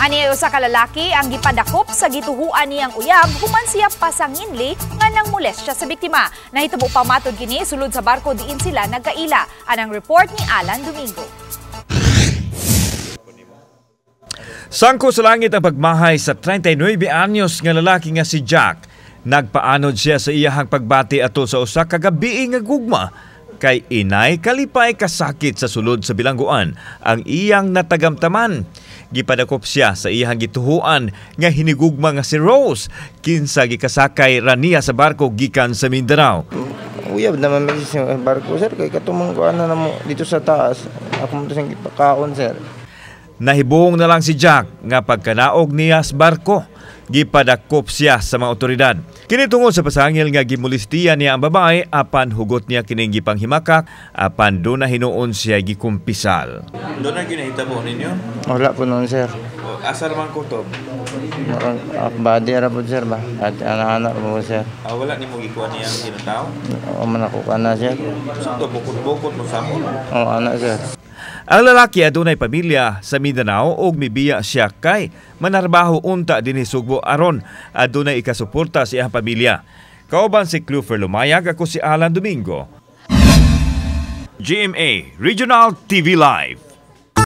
Ani usa ka lalaki ang gipadakop sa gituhuan niyang uyab human siya pasanginli nga nang molestya sa biktima. Nahitabo pa matod kini sulod sa barko diin sila nagkaila. Anang report ni Alan Domingo. Sangko sa langit ang pagmahay sa 39 anyos nga lalaki nga si Jack. Nagpaanod siya sa iyahang pagbati ato sa usa ka gabii nga gugma kay inay kalipay kasakit sa sulod sa bilangguan ang iyang natagamtaman. Gipadakop siya sa iyang gituhuan nga hinigugma nga si Rose kinsa gikasakay ra niya sa barko gikan sa Mindanao. Uyab naman may sa barko, sir, kay katumang ko ana na mo dito sa taas. Ako mo to siyang gipakaon, sir. Nahibong na lang si Jack nga pagkanaog niya sa barko, gipadakop siya sa mga otoridad. Kini tungod sa pasangil nga gimulistiya niya ang babae apan hugot niya kining gipanghimakak apan doon na hinuon siya gikumpisal. Doon na ginahitabo ninyo? Wala po noon, sir. O, asar man kutob? Murag body ra po, sir, ba. At anak-anak mo, sir. Ah, wala nimo gikuha niya ang ginatao? O man ako kana, sir. Sa to bukod-bukod mo sa mo. O anak, sir. Ang lalaki adunay pamilya sa Mindanao ug mibiya siya kay manarbaho unta dinhi Sugbo aron adunay ikasuporta sa iyang pamilya. Kauban si Clufer Lumayag, ako si Alan Domingo. GMA Regional TV Live.